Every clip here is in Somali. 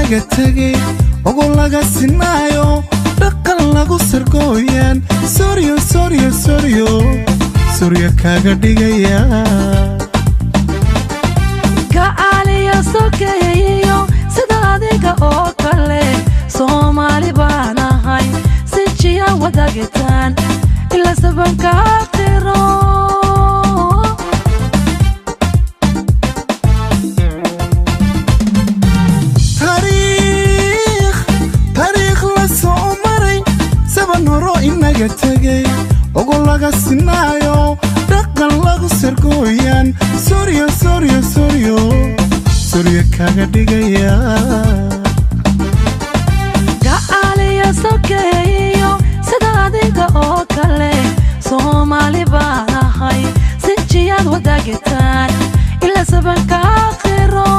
Inaga tegay ogo laga sinaayo, dhaqan lagu sargooyaan, soryo soryo soryo soryo kaaga dhigaya. Gacaaliya sokeeyiyo sida adiga oo kale, Soomaali baan ahay, sijiya wadagitaan ila sabanka aqiro. Taariikh taariikh la soo maray, saban horo inaga tegay, ogo laga sinaayo, dhaqan lagu sargooyaan, soryo soryo soryo soryo kaaga dhigaya. Gacaaliya sokeeyiyo sida adiga oo kale, Soomaali baan ahay, sijiyaad wadagitaan ila sabanka aqiro.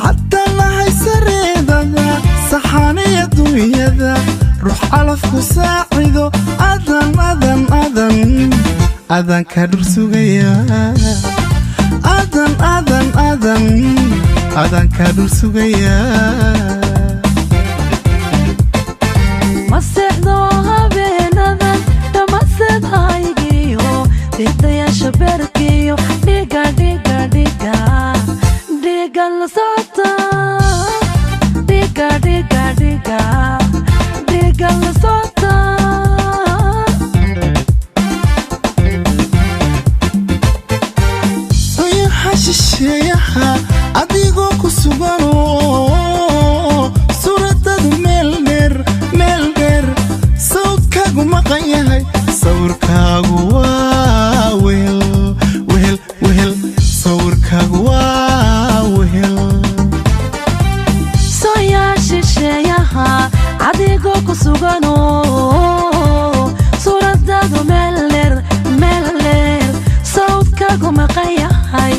Haddaan nahay sareedada saxaaniya dunyada, ruux calafku saacido, adan adan adan adan kaa dhur sugaya, adan adan adan adan kaa dhur sugaya. Ma seexdo habeenadan dhammaseedhaygiyo didayaasha beerkiyo dhiga dhiga dhiga dhiga la socota, dhiga dhiga dhiga dhiga la socota. Soyaha shisheeyaha adigoo ku suganoo, suuradadu meel dheer meel dheer, sawdkaagu maqan yahay, sawirkaagu waa wehel wehel wehel, sawirkaagu waa wehel. Soyaa shisheeyaha adigoo ku sugano, suuradadu meel dheer meel dheer, sawdkaagu maqan yahay.